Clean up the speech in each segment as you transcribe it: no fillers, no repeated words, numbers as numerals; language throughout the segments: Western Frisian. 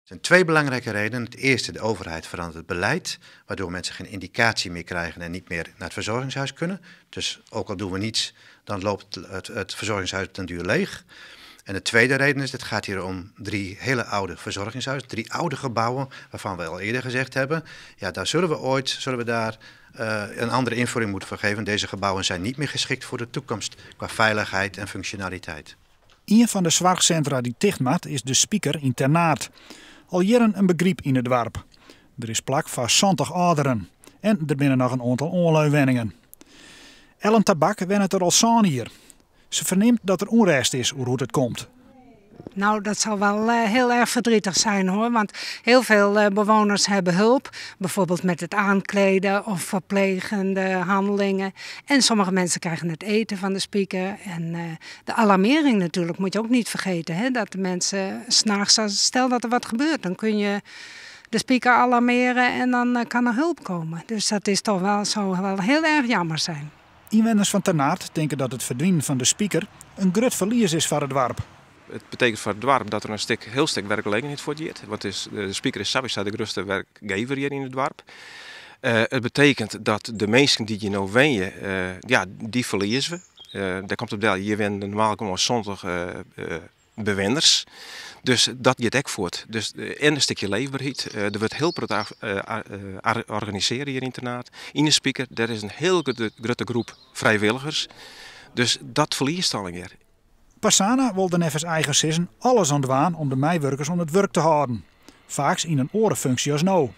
Er zijn twee belangrijke redenen. Het eerste, de overheid verandert het beleid, waardoor mensen geen indicatie meer krijgen en niet meer naar het verzorgingshuis kunnen. Dus ook al doen we niets, dan loopt het verzorgingshuis ten duur leeg. En de tweede reden is, het gaat hier om drie hele oude verzorgingshuizen, drie oude gebouwen, waarvan we al eerder gezegd hebben, ja, daar zullen we ooit, zullen we daar een andere invulling moeten voor geven. Deze gebouwen zijn niet meer geschikt voor de toekomst qua veiligheid en functionaliteit. Ien fan de soarchsintra dy't ticht moat is De Spiker yn Ternaard. Al jierren in begryp yn it doarp. Der is plak foar 70 âlderen en der binne noch in oantal oanleunwenningen. Ellen Tabak wennet der al 7 jier. Se fernimt dat der ûnrêst is oer hoe't it komt. Nou, dat zal wel heel erg verdrietig zijn, hoor. Want heel veel bewoners hebben hulp. Bijvoorbeeld met het aankleden of verplegende handelingen. En sommige mensen krijgen het eten van de Spiker. En de alarmering natuurlijk moet je ook niet vergeten. Hè? Dat de mensen s'nachts, stel dat er wat gebeurt, dan kun je de Spiker alarmeren en dan kan er hulp komen. Dus dat is toch wel, zou wel heel erg jammer zijn. Ynwenners fan Ternaard tinke dat it ferdwinen fan De Spiker in grut ferlies is foar it doarp. It betekent foar it doarp dat der in stik, hiel stik werkgelegenheid fuortgiet. Want de Spiker is sawiesa de grutste wurkjouwer hjir yn it doarp. It betekent dat de minsken dy't hjir no wenje, ja, dy ferlieze we. Dêr komt op del, hjir wenje normaal gewoan 70 bewenners. Dus dat giet ek fuort. Dus, en in stikje leefberheid. Der wurdt hiel protte organisearre hjir yn Ternaard. Yn de Spiker, dêr is in hiel grutte groep frijwilligers. Dus dat ferliest allegear. Pasana wol der neffens eigen sizzen alles oan dwaan om de meiwurkers oan it wurk te hâlden. Faaks yn in oare funksje as no.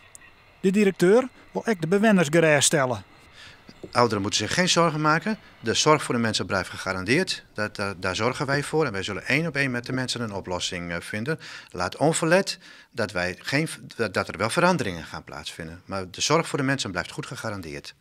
De direkteur wol ek de bewenners gerêststelle. Ouderen moeten zich geen zorgen maken. De zorg voor de mensen blijft gegarandeerd. Daar zorgen wij voor. En wij zullen één op één met de mensen een oplossing vinden. Laat onverlet dat, wij geen, dat er wel veranderingen gaan plaatsvinden. Maar de zorg voor de mensen blijft goed gegarandeerd.